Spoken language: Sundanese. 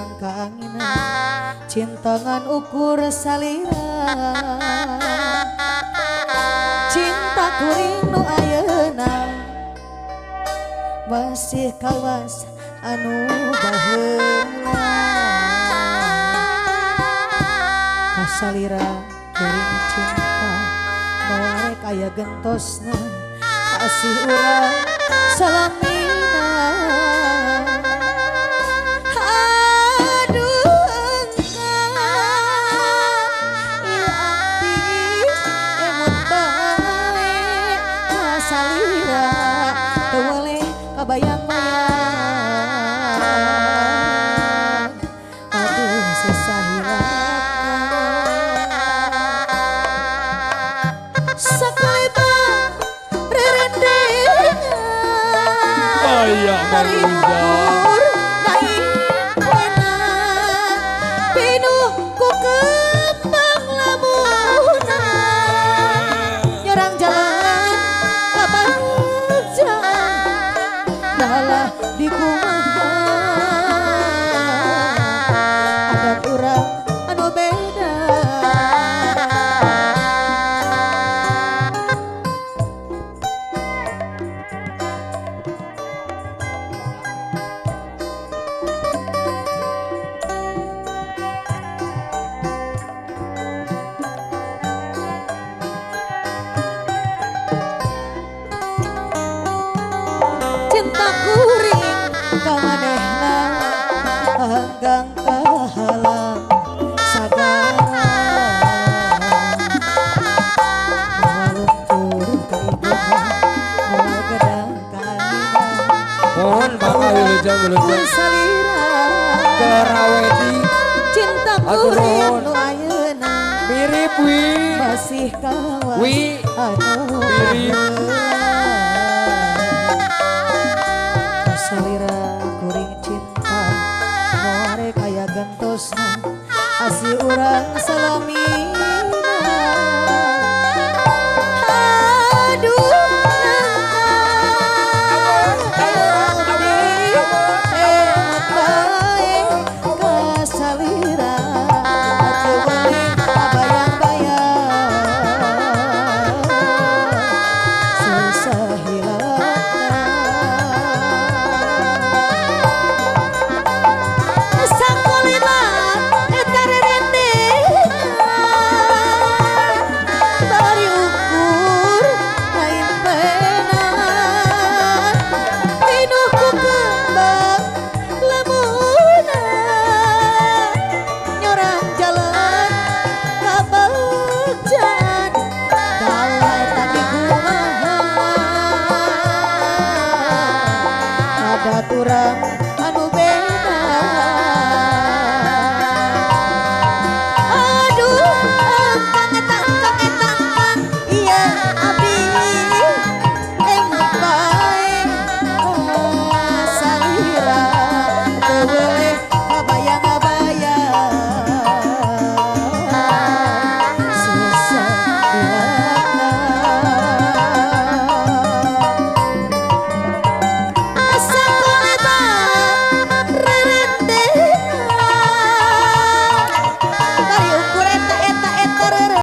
Gedang kaanginan, cinta ngan ukur salira. Cinta kuring nu ayeuna masih kawas anu baheula. Kasalira kuring cinta moal rek aya gentosna, asih urang salamina. Aduh engkau ieu abdi emut bae kasalira, teu weleh kabayang-bayang. Aduh susah hilangna sakaliba rerendengan. Aya Mang Uza. Ukur naik pinuh ku kembang lamuna, nyorang jalan kabagjaan dalah di kumaha adat urang anu beda. Cinta kuring ka manehna hanggang kahalang sagara, moal luntur ka ibuna, moal gedang ka angina. Mohon Bapak Wilujeng Wilujeng. Salira Kerawedi. Cinta Atur kuring nuhun. nu ayeuna Mirip wi. Masih kawas Wi. Anu Mirip. baheula. Salira kuring cinta moal rek aya gentosna, asih urang salamina.